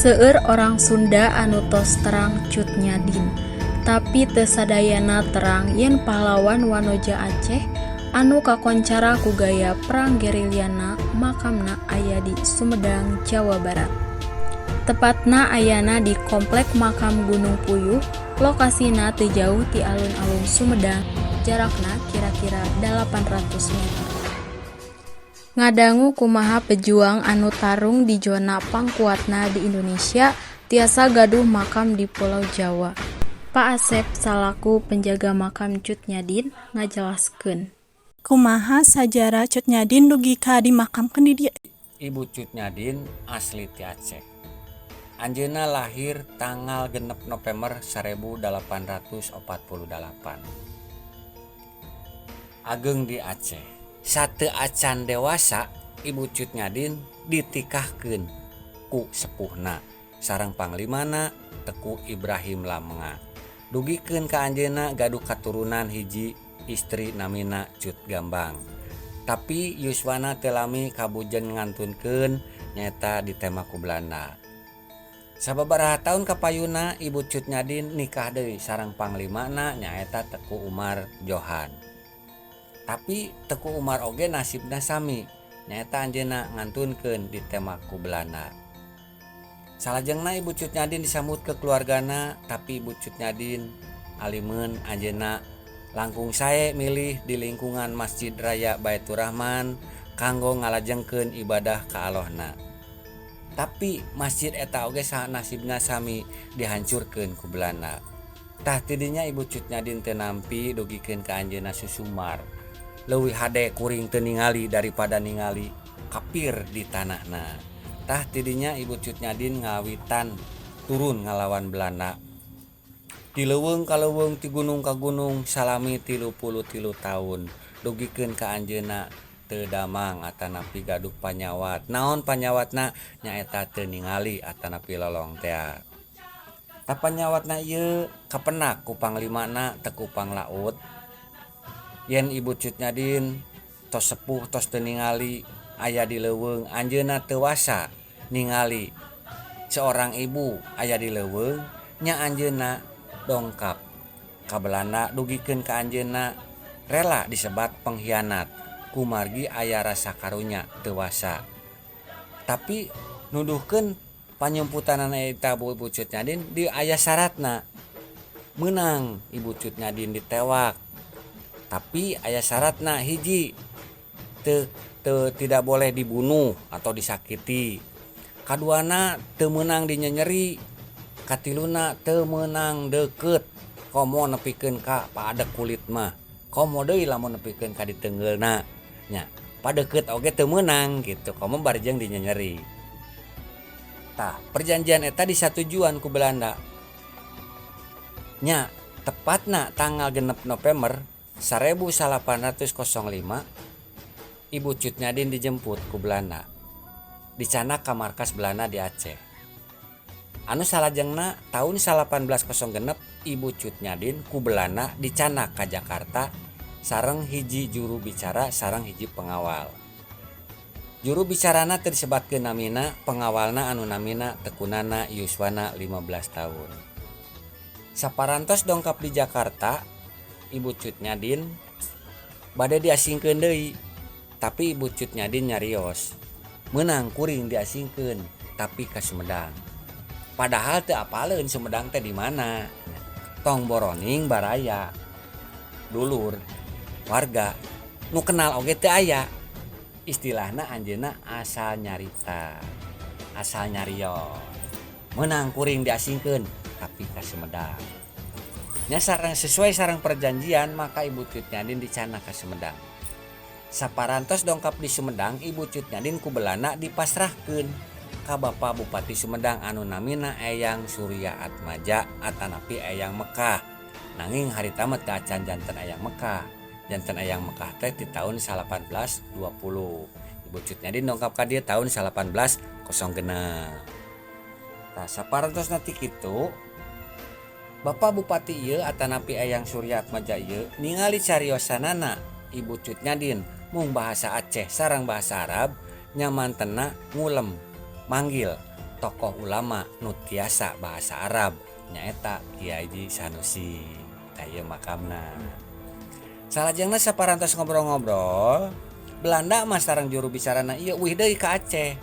Seueur orang Sunda anu tos terang Cut Nyak Dien, tapi teu sadayana terang yen pahlawan wanoja Aceh anu kakoncara ku gaya perang gerilyana makamna aya di Sumedang, Jawa Barat. Tepatna ayana di Komplek Makam Gunung Puyuh, lokasina teu jauh ti alun-alun Sumedang, jarakna kira-kira 800 meter. Ngadangu kumaha pejuang anu tarung di zona pangkuatna di Indonesia tiasa gaduh makam di Pulau Jawa. Pak Asep salaku penjaga makam Cut Nyak Dien ngajelaskeun. Kumaha sajarah Cut Nyak Dien dugi ka dimakamkeun di dieu? Ibu Cut Nyak Dien asli ti Aceh. Anjeunna lahir tanggal 6 November 1848. Ageng di Aceh. Sateuacan dewasa, Ibu Cut Nyak Dien ditikahkeun ku sepuhna sareng panglimana, Teku Ibrahim Lamnga. Dugikeun ka anjeunna gaduh katurunan hiji istri, namina Cut Gambang. Tapi yuswana teu lami kabujen ngantunkeun, nyaeta ditembak ku Belanda. Sababaraha taun kapayuna, Ibu Cut Nyak Dien nikah deui sareng panglimana, nyaeta Teku Umar Johan. Tapi Teku Umar oge nasibna sami, nyaeta anjeunna ngantunkeun ditembak ku Belanda. Salajengna Ibu Cut Nyak Dien disambut ke keluargana, tapi Ibu Cut Nyak Dien alimeun, anjeunna langkung sae milih di lingkungan Masjid Raya Baitur Rahman kanggo ngalajengkeun ibadah ka Allahna. Tapi masjid eta oge nasibna sami, dihancurkeun ku Belanda. Tah, tidinya Ibu Cut Nyak Dien teu nampi dugikeun ka anjeunna susumar. Leuwih hade kuring teu ningali daripada ningali kapir di tanahna. Tah, tidinya Ibu Cut Nyak Dien ngawitan turun ngalawan Belanda. Ti leuweung ka leuweung, ti gunung ka gunung, salami 33 tahun, dugikeun ka anjeunna teu damang atanapi gaduh panyawat. Naon panyawatna? Nyaeta teu ningali atanapi lolong tea. Tah, panyawatna ieu kapendak ku panglimana, Teku Panglaut, yen Ibu Cut Nyak Dien tos sepuh, tos teu ningali, aya di leuweung, anjeunna teu wasa ningali seorang ibu aya di leuweung nya. Anjeunna dongkap ka Belanda, dugikeun ka anjeunna rela disebat pengkhianat kumargi aya rasa karunya teu wasa. Tapi nuduhkeun panyumputanana eta Ibu Cut Nyak Dien di aya syaratna. Meunang Ibu Cut Nyak Dien ditewak, tapi aya syaratna: hiji, teu teu tidak boleh dibunuh atau disakiti, kaduana teu meunang dinyenyeri, katiluna teu meunang deukeut, komo nepikeun ka paadek kulit mah, komo deui lamun nepikeun ka diteunggeulna nya, padeukeut oge teu meunang gitu, komo bari jeung dinyenyeri. Tah, perjanjian eta disatujuan ku Belanda nya. Tepatna tanggal 6 November 1805, Ibu Cut Nyak Dien dijemput ku Belanda, dicandak ka markas Belanda di Aceh. Anu salajengna tahun 1806, Ibu Cut Nyak Dien ku Belanda dicandak ka Jakarta sareng hiji juru bicara sareng hiji pengawal. Juru bicarana teu disebatkeun namina, pengawalna anu namina Teku Nana, yuswana 15 tahun. Saparantos dongkap di Jakarta, Ibu Cut Nyak Dien bade diasingkeun deui, tapi Ibu Cut Nyak Dien nyarios, "Meunang kuring diasingkeun, tapi ka Sumedang." Padahal teu apaleun Sumedang teh di mana. Tong boroning baraya, dulur, warga nu kenal oge teu aya. Istilahna anjeunna asal nyarita, asal nyarios, "Meunang kuring diasingkeun, tapi ka Sumedang." Nya, sareng sesuai sareng perjanjian, maka Ibu Cut Nyak Dien dicandak ka Sumedang. Saparantos dongkap di Sumedang, Ibu Cut Nyak Dien ku Belanda dipasrahkeun ka Bapak Bupati Sumedang anu namina Eyang Surya Atmaja atanapi Eyang Mekah. Nanging harita mah teu acan janten Eyang Mekah. Janten Eyang Mekah teh di tahun 1820. Ibu Cut Nyak Dien dongkap ka dieu tahun 1806. Tah, saparantosna ti kitu, Bapak Bupati ieu atanapi Eyang Surya Atmaja ieu ningali cariosanana Ibu Cut Nyak Dien mung bahasa Aceh sareng bahasa Arab, nyamantenna ngulem manggil. tokoh ulama nu tiasa bahasa Arab, nyaeta Kiai Haji Sanusi. Tah, ieu makamna. Salajengna saparantos ngobrol-ngobrol Belanda mah sareng juru bicarana ieu uih deui ka Aceh.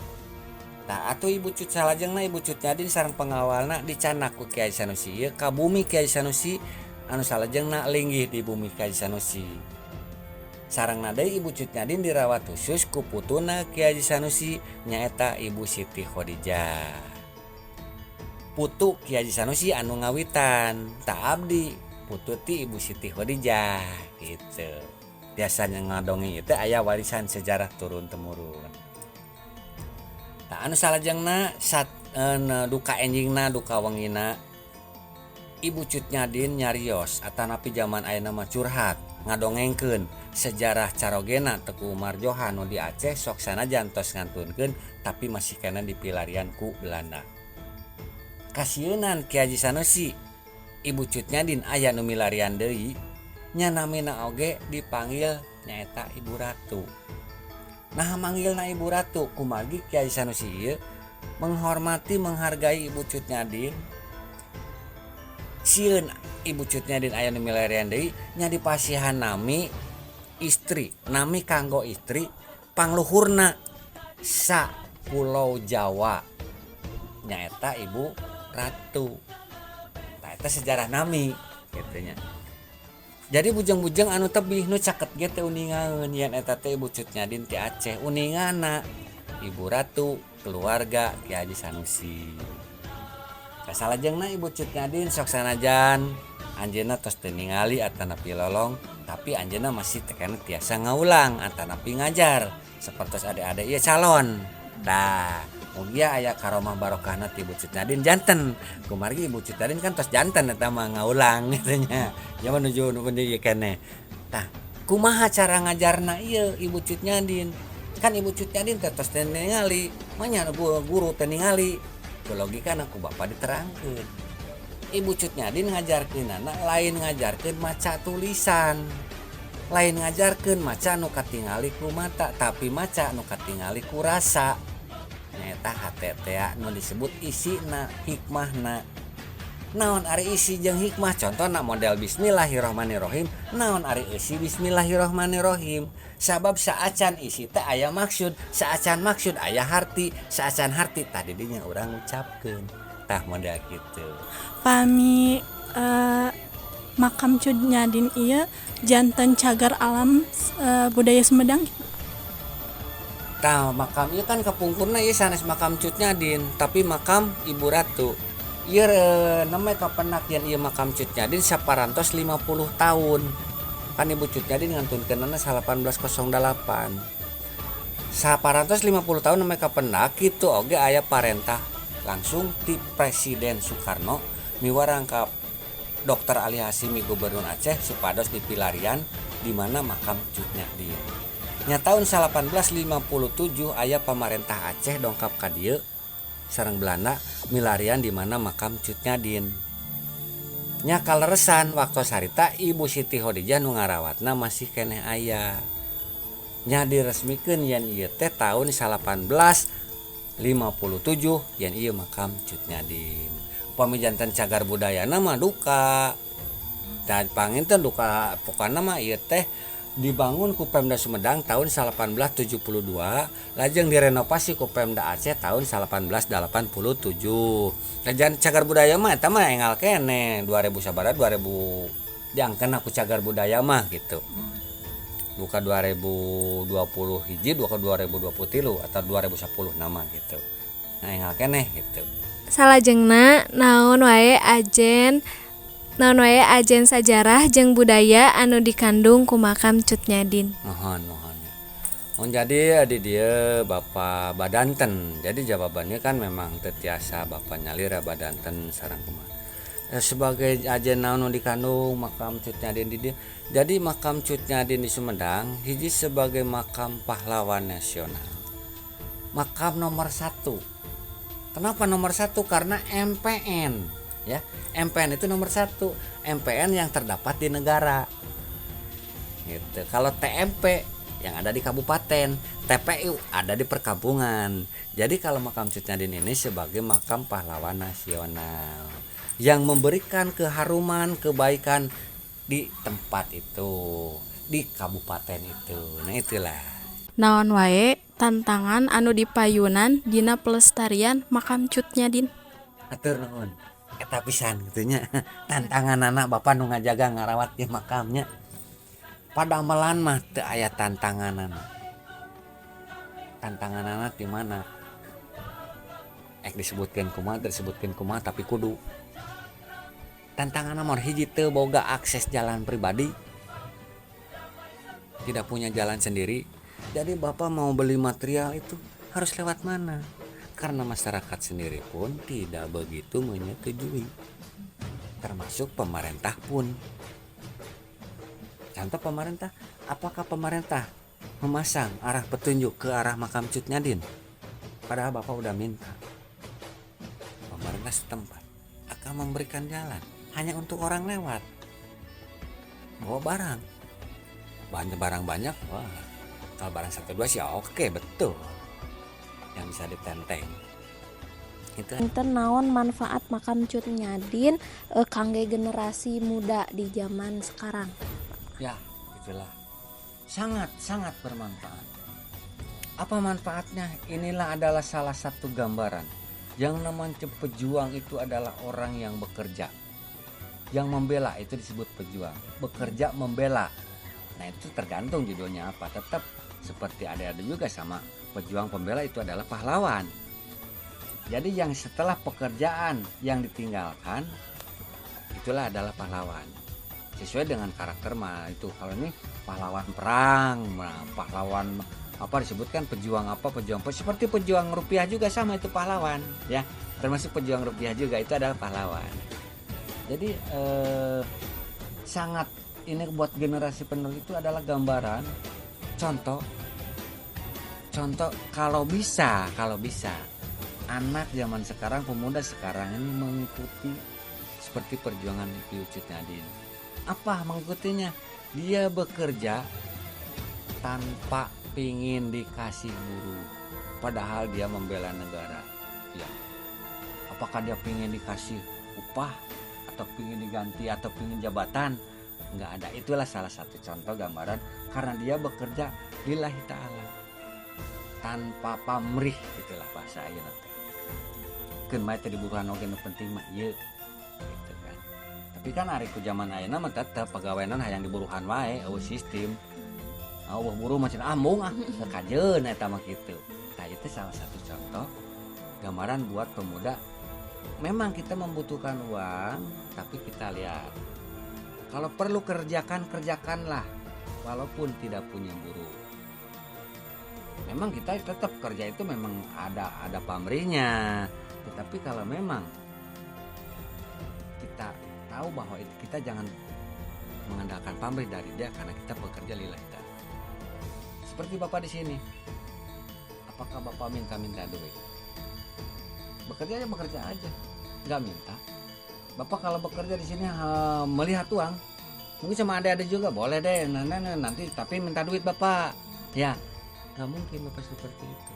Tah atuh Ibu Cut, salajengna Ibu Cut Nyak Dien sareng pengawalna dicandak ku Kiai Sanusi ieu ka bumi Kiai Sanusi anu salajengna linggih di bumi Kiai Sanusi. Sarengna deui Ibu Cut Nyak Dien dirawat khusus ku putuna Kiai Sanusi, nyaeta Ibu Siti Khadijah, putu Kiai Sanusi anu ngawitan. Tah, abdi putu ti Ibu Siti Khadijah gitu. Biasanya ngadongeng itu aya warisan sejarah turun temurun. Tah, anu salajengna sat duka enjingna, duka wengina, Ibu Cut Nyak Dien nyarios atanapi zaman ayeuna mah curhat, ngadongengkeun sejarah carogena Teuku Umar Johan nu di Aceh sok sanajan tos ngantunkeun tapi masih keneh dipilarian ku Belanda. Kasieunan Ki Haji Sanusi, Ibu Cut Nyak Dien aya nu milarian deui nya, namina oge dipanggil nyaeta Ibu Ratu. Nah, manggilna Ibu Ratu kumargi Ki Haji Sanusi ieu menghormati, menghargai Ibu Cut Nyak Dien. Sieun Ibu Cut Nyak Dien aya nu milarian deui nya, dipasihan nami istri, nami kanggo istri pangluhurna sa Pulau Jawa, nyaeta Ibu Ratu. Tah, eta sejarah nami kitu nya. Jadi bujeng-bujeng anu tebih nu caket ge teu uningaeun yen eta teh Ibu Cut Nyak Dien ti Aceh, uningana Ibu Ratu keluarga Ki Haji Sanusi. Tah, salajengna Ibu Cut Nyak Dien sok sanajan anjeunna tos teu ningali atanapi lolong, tapi anjeunna masih teh keneh tiasa ngaulang atanapi ngajar sapertos ade-ade ieu calon. Tah, mugia aya karomah barokahna ti Ibu Cut Nyak Dien janten kumargi Ibu Cut Nyak Dien kan tos janten eta mah ngaulang kitu nya, nya menuju nu ieu keneh. Tah, kumaha cara ngajarna ieu Ibu Cut Nyak Dien? Kan Ibu Cut Nyak Dien teh tos teu ningali mah nya, guru teu ningali, ku logikana ku bapak diterangkeun. Ibu Cut Nyak Dien ngajarkeunana lain ngajarkeun maca tulisan, lain ngajarkeun maca nu katingali ku mata, tapi maca nu katingali ku rasa, nyaeta hate tea nu disebut isina, hikmahna. Naon ari isi jeung hikmah? Contohna model bismillahirrahmanirrahim. Naon ari isi bismillahirrahmanirrahim? Sabab saacan isi teh aya maksud, saacan maksud aya harti, saacan harti tadi dinya urang ngucapkeun. Tah, model kitu. Pami makam Cut Nyak Dien ieu janten cagar alam budaya Sumedang. Tah, makam ieu kan kapungkurna ieu sanes makam Cut Nyak Dien, tapi makam Ibu Ratu. Ieu namanya kapenak yen ieu makam Cut Nyak Dien saparantos 50 tahun. Kan Ibu Cut Nyak Dien ngantunkeunana 1808. Saparantos 50 tahun namanya kapendak kitu oge aya parentah langsung ti Presiden Soekarno miwarang ka Dr. Ali Hasyimi, Gubernur Aceh, supados dipilarian di mana makam Cut Nyak Dien. Nya, tahun 1857 aya pamarentah Aceh dongkap ka dieu sareng Belanda milarian di mana makam Cut Nyak Dien. Nya, kaleresan waktu harita Ibu Siti Khadijah nu ngarawatna masih keneh aya. Nya, diresmikeun yen ieu teh tahun 1857 yen ieu makam Cut Nyak Dien. Upami janten cagar budayana mah duka. Dan panginten duka, pokona mah ieu teh dibangun ku Pemda Sumedang tahun 1872, lajeng direnovasi ku Pemda Aceh tahun 1887. Nah, cagar budaya mah eta mah enggal keneh 2000 sabaraha, 2000 diangkeun ku cagar budaya mah gitu. Buka 2020 hiji, duka 2023 atau 2010 nama gitu. Nah, enggal keneh gitu. Salajengna naon wae ajen sajarah jeung budaya anu dikandung ku makam Cut Nyak Dien? Mohon, mohon. Mohon, jadi di dieu Bapak Badanten. Jadi jawabannya kan memang teu tiasa Bapak nyalira Badanten sareng kumaha. Sebagai ajen naon nu dikandung makam Cut Nyak Dien di dieu. Jadi makam Cut Nyak Dien di Sumedang hiji sebagai makam pahlawan nasional. Makam nomor 1. Kenapa nomor 1? Karena MPN ya. MPN itu nomor 1. MPN yang terdapat di negara. Gitu. Kalau TMP yang ada di kabupaten, TPU ada di perkampungan. Jadi kalau makam Cut Nyak Dien ini sebagai makam pahlawan nasional yang memberikan keharuman, kebaikan di tempat itu, di kabupaten itu. Nah, itulah. Naon wae tantangan anu dipayunan dina pelestarian makam Cut Nyak Dien? Hatur nuhun. Eta pisan kitu nya. Tantanganana Bapak nu ngajaga ngarawat di makamnya. Padamelan mah teu aya tantanganana. Tantanganana di mana? Ek disebutkeun kumaha, teu disebutkeun kumaha, tapi kudu. Tantangan nomor hiji, teu boga akses jalan pribadi. Tidak punya jalan sendiri. Jadi Bapak mau beli material itu harus lewat mana? Karena masyarakat sendiri pun tidak begitu menyetujui. Termasuk pemerintah pun. Contoh pemerintah, apakah pemerintah memasang arah petunjuk ke arah makam Cut Nyak Dien? Padahal Bapak udah minta. Pemerintah setempat akan memberikan jalan hanya untuk orang lewat bawa barang banyak, barang banyak. Wah, kalau barang satu dua sih oke, betul, yang bisa ditenteng itu. Enten naon manfaat makam Cut Nyak Dien kangge generasi muda di zaman sekarang? Ya, itulah, sangat sangat bermanfaat. Apa manfaatnya? Inilah adalah salah satu gambaran yang namanya pejuang itu adalah orang yang bekerja, yang membela. Itu disebut pejuang, bekerja membela. Nah, itu tergantung judulnya apa, tetap seperti ada juga sama pejuang pembela itu adalah pahlawan. Jadi yang setelah pekerjaan yang ditinggalkan itulah adalah pahlawan sesuai dengan karakter mah itu. Kalau ini pahlawan perang, nah, pahlawan apa disebutkan pejuang apa, pejuang seperti pejuang rupiah juga sama, itu pahlawan ya, termasuk pejuang rupiah juga itu adalah pahlawan. Jadi sangat ini buat generasi penerus itu adalah gambaran contoh contoh. Kalau bisa anak zaman sekarang, pemuda sekarang ini mengikuti seperti perjuangan Cut Nyak Dien. Apa mengikutinya? Dia bekerja tanpa pingin dikasih buruh, padahal dia membela negara ya. Apakah dia pingin dikasih upah atau pingin diganti atau pingin jabatan? Nggak ada. Itulah salah satu contoh gambaran karena dia bekerja lillahi ta'ala tanpa pamrih. Itulah bahasa ayeuna teh, keun bae teu diburuhan oge, nu penting mah ieu gitu kan. Tapi kan ari ku zaman ayeuna mah tetep pagawean hayang diburuhan wae, euweuh sistem. Euweuh buruh mah cenah, ah embung ah, kajeun eta mah kitu. Nah, itu salah satu contoh gambaran buat pemuda. Memang kita membutuhkan uang, tapi kita lihat kalau perlu kerjakan, kerjakanlah walaupun tidak punya buruh. Memang kita tetap kerja itu memang ada pamrihnya, tetapi kalau memang kita tahu bahwa itu kita jangan mengandalkan pamrih dari dia karena kita bekerja lillahi ta'ala. Seperti Bapak di sini, apakah Bapak minta-minta duit? Bekerja aja, bekerja aja, nggak minta. Bapak kalau bekerja di sini melihat uang, mungkin sama adik-adik juga boleh deh, nah, nah, nah, nanti tapi minta duit Bapak, ya nggak mungkin Bapak seperti itu.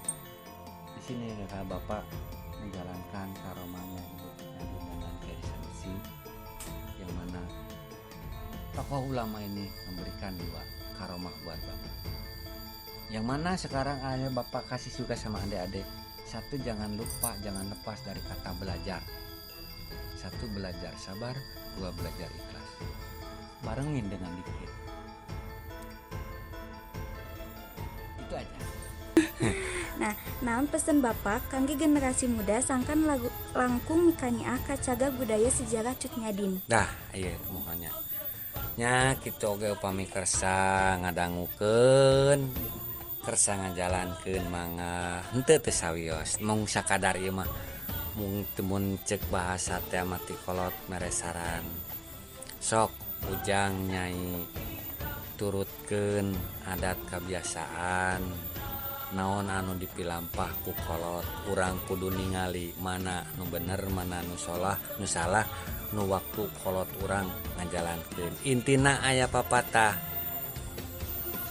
Di sini kata Bapak menjalankan karomahnya Ibu dengan Kiai Sanusi, yang mana tokoh ulama ini memberikan dua karomah buat Bapak. Yang mana sekarang ada Bapak kasih juga sama adik-adik. Satu, jangan lupa, jangan lepas dari kata belajar. Satu, belajar sabar, dua, belajar ikhlas. Barengin dengan dikir. Itu aja. Nah, naon pesen Bapak kangge generasi muda sangkan lagu langkung mikanyaah ka cagar budaya sejarah Cut Nyak Dien? Dah, iya mukanya. Nya kitu oge, upami kersa ngadangukeun, kersa ngajalankeun mangga, henteu teu sawios, mung sakadar ieu mah, mung mun cek bahasa teh mah ti kolot mere saran. Sok ujang nyai, turutkeun adat kebiasaan naon anu dipilampah ku kolot. Urang kudu ningali mana nu bener, mana nu salah, nu salah nu waktu kolot urang ngajalankeun. Intina aya papatah.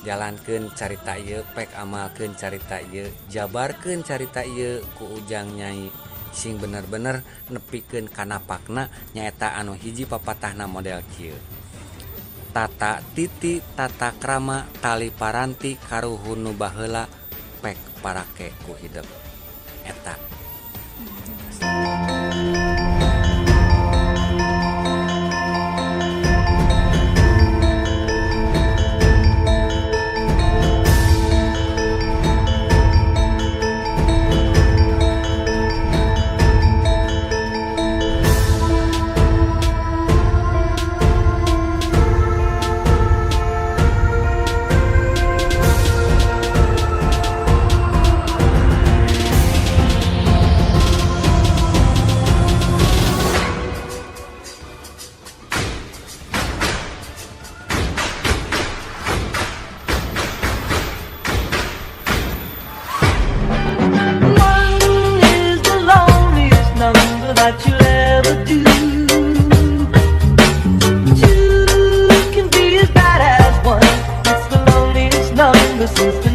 Jalankeun carita ieu, pek amalkeun carita ieu, jabarkeun carita ieu ku Ujang Nyai sing bener-bener nepikeun kana pakna, nyaeta anu hiji papatahna model kieu: tata titi tata krama tali paranti karuhun nu baheula pek parake ku hidep. Eta. One is the loneliest number that you'll ever do. Two can be as bad as one. It's the loneliest number since the